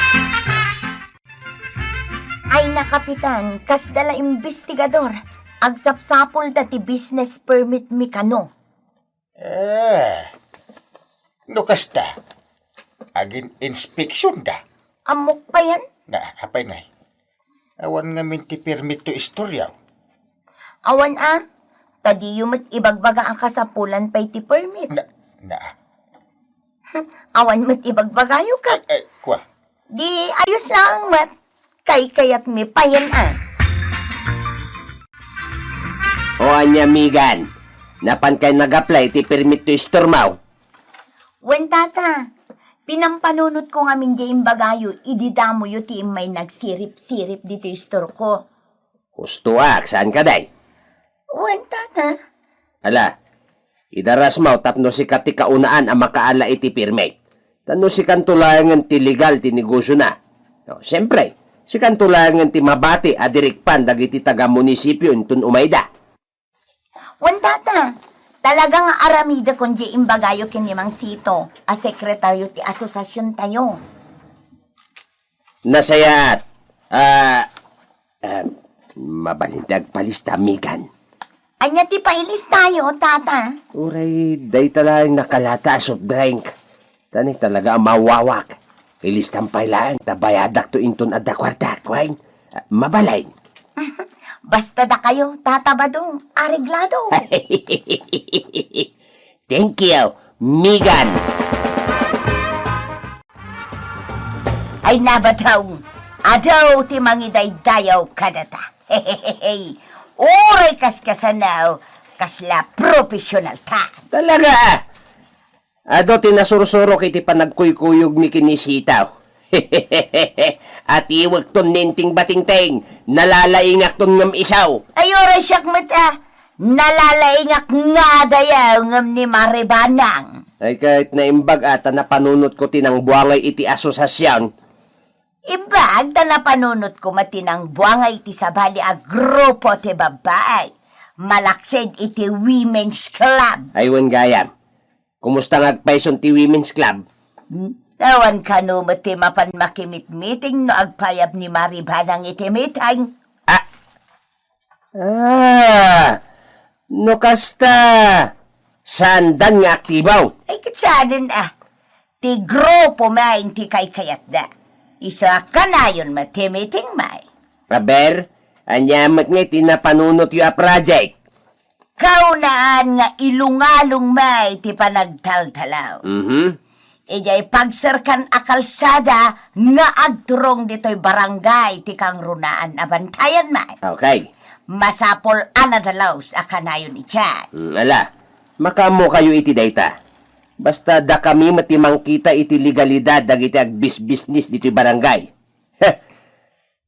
Ay na, Kapitan, kasda la imbestigador, agsapsapulda ti business permit mi kano. Eh, no kasta, agin-inspeksionda? Ammok payen? Na, apay ngay? Awan ngamin ti permit to istorya. Awan a, ta diyo met ibagbaga a kasapulan pay ti permit. Na, na. Awan met ibagbagayo ket. Ay, ay, kua. Di ayos laeng met. Kaykayatmi payen a. O ania, Migan? Napankay nag-apply ti permit to istormaw? Wen, Tata. Pinampanunotko ngamin diay imbagayo idi damoyo ti immay nagsirip-sirip ditoy istorko. Hustoak, saan kadi? Wen, Tata. Ala, idarasmaw tapno sika ti kaunaan a makaala iti permit. Ta no sikanto laengen ti legal ti negosiona. No, siempre, sikanto laengen ti mabati a dirikpan dagiti taga-munisipio inton umayda. Wen, Tata, talaga nga aramidekon diay imbagayo ken ni Mang Sito a sekretario ti asosasiontayo. Nasayaat. Ah, ah, mabalin ti agpalista, Migan. Ania ti pailistayo, Tata? Uray, dayta laeng nakalata a soft drink. Tani talaga a mawawak. Ilistam pay laeng ta bayadakto inton adda kuartak, wen? Ah, mabalin. Basta dakayo, Tata Badong, areglado. Thank you, Migan. Ay, nabataw. Adu ti mangidaydayaw kadata. Uray kaskasano, kasla professional ta. Talaga, ah. Adu ti nasursurok iti panagkuykuyogmi ken ni Sito. Atiwekton ni Enteng Batingteng, nalalaingakton ngem isu. Ay, uray siak met a, nalalaingak nga adayo ngem ni Mari Banang. Ay, ket naimbag a ta napanunotko ti nangbuangay iti asosasion. Imbag ta napanunotko met ti nangbuangay iti sabali a grupo ti babbai, malaksid iti Women's Club. Ay, wen gayam. Kumusta nga agpayson ti Women's Club? Hmm? Awan kano met ti mapan makimitmiting no agpayab ni Mari Banang iti meeting. Ah! Ah, no kasta, saandan nga aktibo? Ay, ket saanen a. Ti grupo mayen ti kaykayatda. Isu a kanayon met ti meeting, may. Aber, ania met ngay ti napanunotyo a project? Kaunaan nga ilungalong may ti panagtaltalaw. Mhm. Idiay pagserkan a kalsada nga agturong ditoy barangay ti kangrunaan a bantayan may. Okay. Masapul a nadalaws a kanayon idiay. Mm, ala, makaammokayo iti dayta. Basta dakami met ti mangkita iti legalidad dagiti agbisbisnis ditoy barangay. Heh,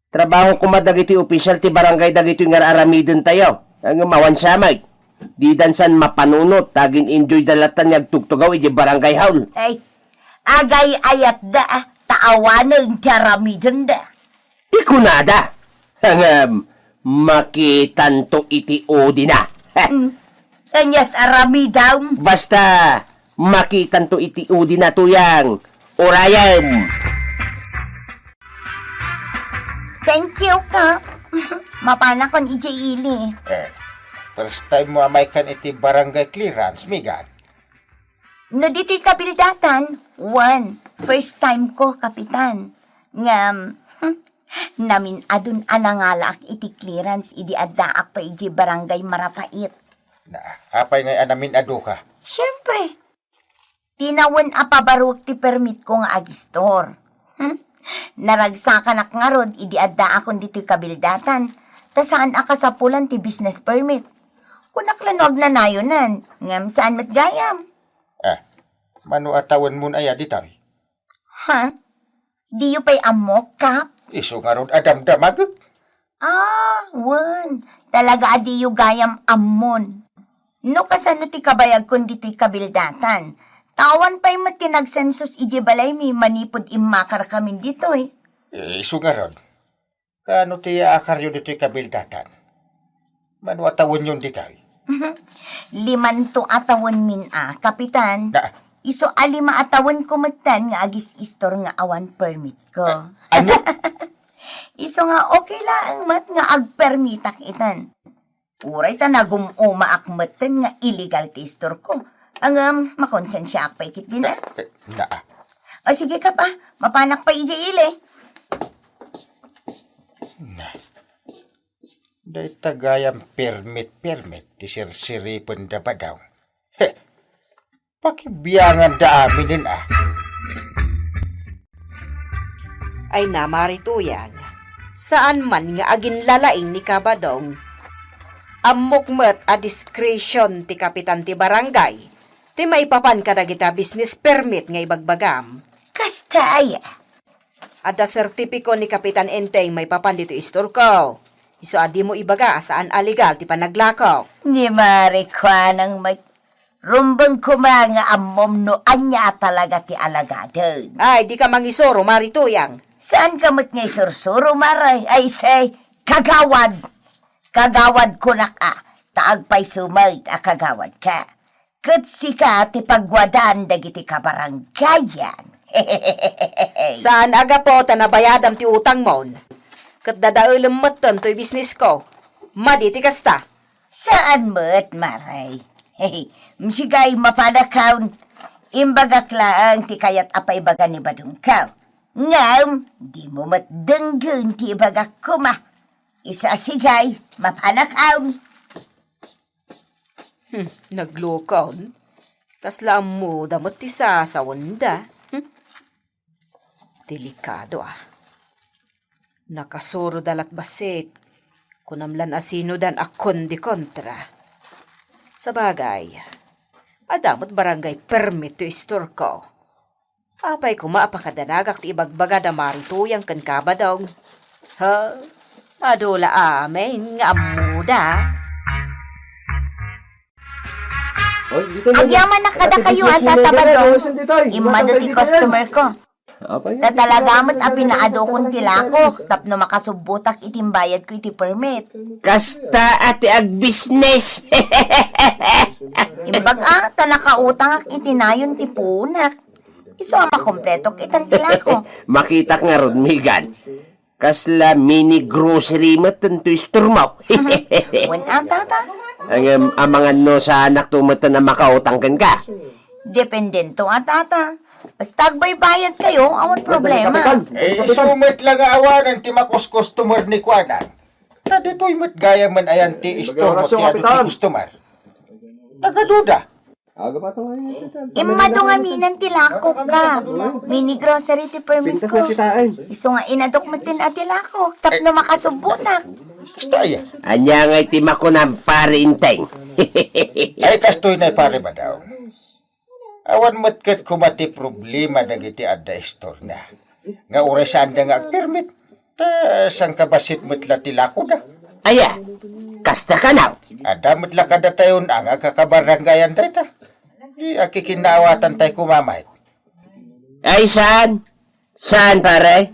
trabaho koma dagiti opisyal ti barangay dagitoy nga ar-aramidentayo. Ngem awan siya, Mike. Didan san mapanunot, ta agin-enjoy da latta nga agtugtugaw iti barangay hall. Ay, agay-ayatda, ta awanen ti aramidenda. Ti kunada, ngem makitanto iti udina. Hmm. Aniat aramidam? Basta, makitanto iti udina, Tuyang. Urayem. Thank you, Kap. Mapanakon idiay ili. Eh, first time mo a maykan iti barangay clearance, Megan? No ditoy kabildatan, wen, first time ko, Kapitan. Ngem, hmm, namin-adun a nangalaak iti clearance idi addaak pay idiay barangay Marapait. Na, apay ngay a namin-aduka? Siempre, tinawen a pabaruek ti permit ko nga agistor. Hmm? Naragsakanak ngarud idi addaakon ditoy kabildatan, ta saan a kasapulan ti business permit. Kunak la no agnanayonan, ngem saan met gayam. Ah, mano a tawenmon aya ditoy? Ha? Diyo pay ammo, Kap? Isu ngarud a damdamagek. Ah, wen. Talaga a diyo gayam ammon. No kasano ti kabayagkon ditoy kabildatan? Ta awan pay met ti nagsensus idiay balaymi manipud immakarkamin ditoy. Eh, isu ngarud. Kaano ti yaakaryo ditoy kabildatan? Mano a tawenyon ditoy? Limanto a tawenmin a, Kapitan. Na- Isu a lima a tawenko metten nga agis-istor nga awan permit ko. A-, ano? Isu nga okay laeng met nga agpermitak itan. Uray ta nagum-umaak metten nga illegal ti istorko. Ngem, makonsensiaak pay ketdin a. Eh, eh, na. O sige, Kap a, mapanak pay idiay ili. Na. Dayta gayam permit-permit ti sirsiripenda, Badong. He, pakibianganda aminen a. Ay na, Mari Tuyang, saan man nga aginlalaing ni Kabadong. Ammok met a discretion ti kapitan ti barangay ti maipapan kadagiti business permit nga ibagbagam. Kasta aya? Adda sertipiko ni Kapitan Enteng maipapan ditoy istorko. Isu a dimo ibaga a saan a legal ti panaglakok. Ni Mari Kuanang met, rumbeng koma nga ammom no ania a talaga ti alagaden. Ay, dika mangisuro, Mari Tuyang. Saanka met nga isursuro, Mari? Ay, say, kagawad. Kagawad kunak a, ta agpayso met a kagawadka. Ket sika ti pagwadan dagiti kabaranggayan. Saan a gapu ta nabayadam ti utangmon. Ket dadaelem metten toy bisnisko. Madi ti kasta. Saan met, Mari. Msigay, mapanakaon. Imbagak laeng ti kayat a paibaga ni Badongko. Ngem, dimo met denggen ti ibagak koma. Isu a sigay, mapanakaon. Hmm, naglukon. Kasla ammoda met ti sasawenda. Hmm? Delikado a. Nakasuroda lat bassit. Kunam lan a sinodan a kondi kontra. Sabagay, adda met barangay permit ti istorko. Apay koma a pakadanagak ti ibagbaga da Mari Tuyang ken Kabadong? Ha? Adu la amin nga ammoda. Agyamanak kadakayo, Tata Badong. Immadu ti customer ko. Ta talaga met a pinaadukon ti lakok tapno makasubbotak iti imbayadko iti permit. Kasta a ti agbisnes. Imbag a, ta nakautangak iti nayon ti puonak. Isu a makompletok itan ti lako. Makitak ngarud, Megan. Kasla mini grocery met daytoy store mo. Wen a, tata. Ngem, amangan no saanak to met a makautang kenka. Dependento a, tata. Basta agbaybayad kayo, awan problema. Eh, isu met la nga awanen ti makus-customer ni kuana. Ta ditoy met gayamen ayan ti store mo ti adu ti customer. Nagaduda. Immadu ngamin ti lakok ka. Mini grocery ti permit ko. Isu nga inadok met ti lakok tapno makasubbotak. Kasta aya. Ania ngay ti makunam, Pare Enteng? Ay, kastoy na, Pare Badong. Awan met ket koma ti problema dagiti adda istorna. Nga uray saanda nga agpermit, ta sangkabassit met la ti lakoda. Aya, kasta kanaw? Adda met la kadatayon a nga agkakabarangayan dayta. Di akikinnaawatan tay kumamay. Ay, saan? Saan, pare?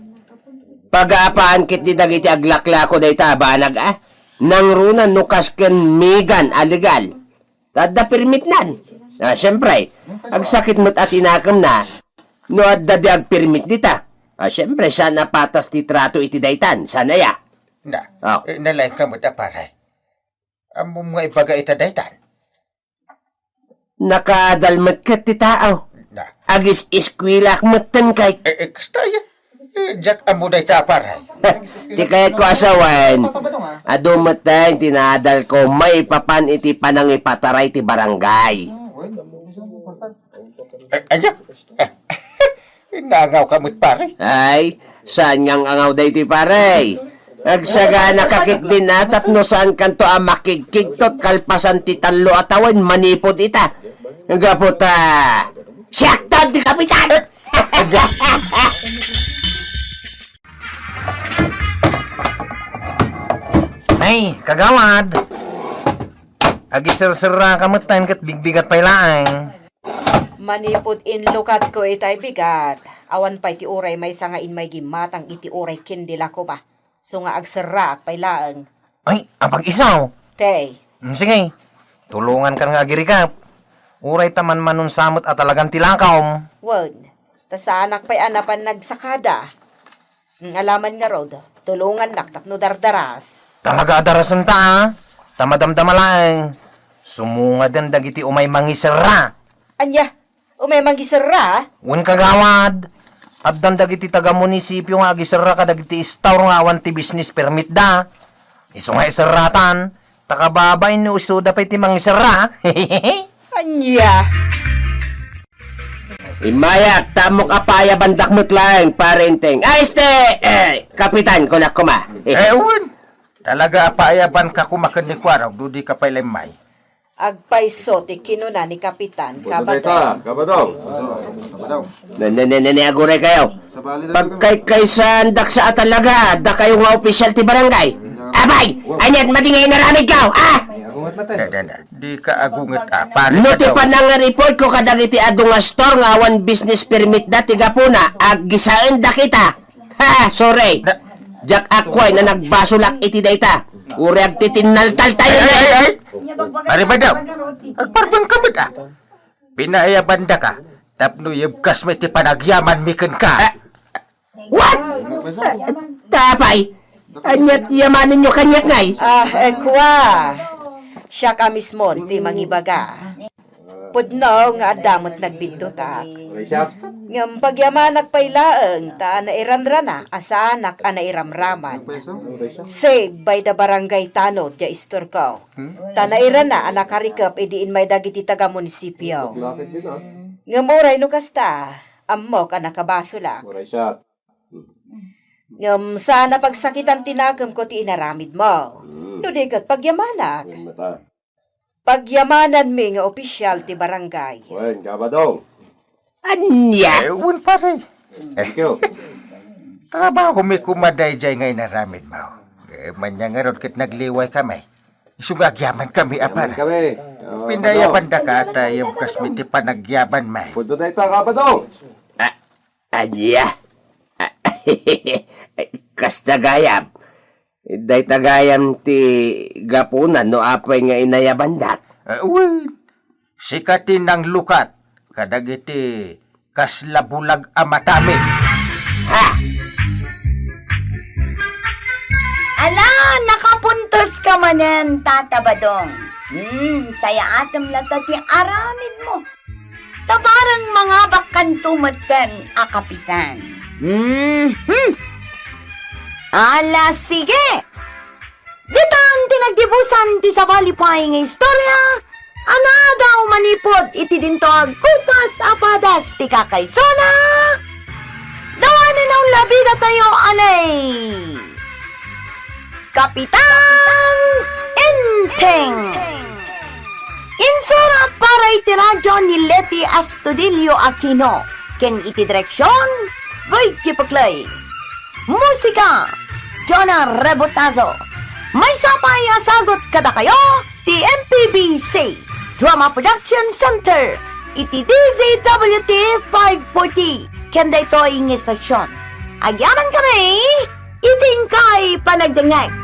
Pagapahan ket di dagiti aglaklako dayta a banag, a? Nangruna no kas ken Megan a legal. Ta adda permitnan. Ah, siyempre, agsakit met a tinakemna no adda di agpermit dita. Ah, siyempre, saan a patas ti trato iti daytan? Saan aya? Na, Oh. eh, nalaingka met a pare. Ammom nga ibaga ita daytan? Nakaadal met ket ti tao. Na. Agis-iskuelak metten kay Eh, eh, kasta aya. Eh, diak ammo dayta a pare. Ti kayatko a sawen, adu met ti naadalko maipapan iti panangipataray ti barangay. Eh, ania? Eh, nangawka met, pare? Ay, saan nga ang-angaw daytoy, pare? Agsagana ka ket din a tapno saankanto a makigkigtot kalpasan ti tallo a tawen manipud ita. Gapu ta, siakton ti kapitan! Ay, kagawad! Agiserserraka metten ket bigbigat pay laeng. Manipud inlukatko itay bigat, awan pay ti uray maysa nga immay gimmatang iti uray ken di lakoma. So nga agserraak pay laeng. Ay, apag-iso? Tay. Mm, sige. Tulongankan nga agirikep. Uray ta manmanunsa met a talagan ti lakom. Wen, ta saanak pay a napan nagsakada. Mm, alaman ngarud, tulongannak tapno dardaras. Talaga a darasenta, a? Ta madamdama laeng. Sumungaden dagiti umay mangiserra. Ania? Umay mangiserra? Wen, kagawad. Addan dagiti taga-munisipio nga agiserra kadagiti istor nga awan ti business permit da. Isu nga iserratan, ta kababain no isuda pay ti mangiserra. Ania? Immayak, ta ammok a paayabandak met laeng, Pare Enteng. Ah, este, eh, Kapitan, kunak koma. Eh, wen. Talaga a paayabanka koma ken ni Kuarog, no dika pay la immay. Agpayso ti kinuna ni Kapitan, Kabadong. Kabadong. Ne, ne, ne, ne, ne, aguray kayo. Pagkaykaysaandak sa a talaga, dakayo nga opisyal ti barangay. Abay! Aniat madi nga inaramidko, ah? Da, da, da. Dika agunget, ah, pare. No ti panangariport ko kadagiti adu nga store nga awan business permit da ti gapuna, aggisaendak ita. Ha, sorry. Na- Diak a kuay na nagbasolak iti dayta. Uray agtitinnaltal tayo. Ay, ay, ay, ay. Pare Badong, agpardon ka met, ah. Pinaayabandaka tapno yebkas met ti panagyamanmi kenka. Ah, what? Tapay, aniat yamanen yo kaniak ngay? Ah, eh, kua. Siak a mismo ti mangibaga. Pudno nga adda met nagbiddutak. Ngem pagyamanak pay laeng ta nairanrana a saanak a nairamraman. Save by the barangay tanod ya istorko. Ta nairana a nakarikep idi inmay dagiti taga-munisipio. Ngem uray no kasta, ammok a nakabasolak. Ngem saan a pagsakitan ti nakemko ti inaramidmo. No di ket pagyamanak. Pagyamananmi nga opisyal ti barangay. Wen, Kabadong. Ania? Eh, wen, pare. Thank you. Trabahomi koma daydiay nga inaramidmo. Eh, ania ngarud ket nagliwaykami. Isu nga agyamankami a pare. Kami. Oh, Pinayabandaka ta yebkasmi ti panagyamanmi. Pudno dayta, Kabadong. Ah, ania? Ah, kasta gayam. Dayta gayam ti gapuna no apay nga inayabandak. Eh, wen, sika ti nanglukat kadagiti kasla bulag a matami. Ha? manen, Tata Badong. Hmm, sayaatem latta ti aramidmo. Ta bareng mangabakkanto metten a kapitan. Hmm, hmm. Ala, sige! Ditan ti naggibusan ti sabali pay nga istorya a naadaw manipud iti dinto agkupas a padas ti kakaisuna. Dawanen a unlabidatayo anay Kapitan Enteng. Insurat para iti radyo ni Leti Astudillo Aquino ken iti direksion, Virgie Paclay. Musika, Jonah Rebotazo. Maysa pay a sagut kadakayo ti M P B C Drama Production Center iti D Z W T five forty ken daytoy nga estasion. Agyamankami iti inkay panagdengngeg.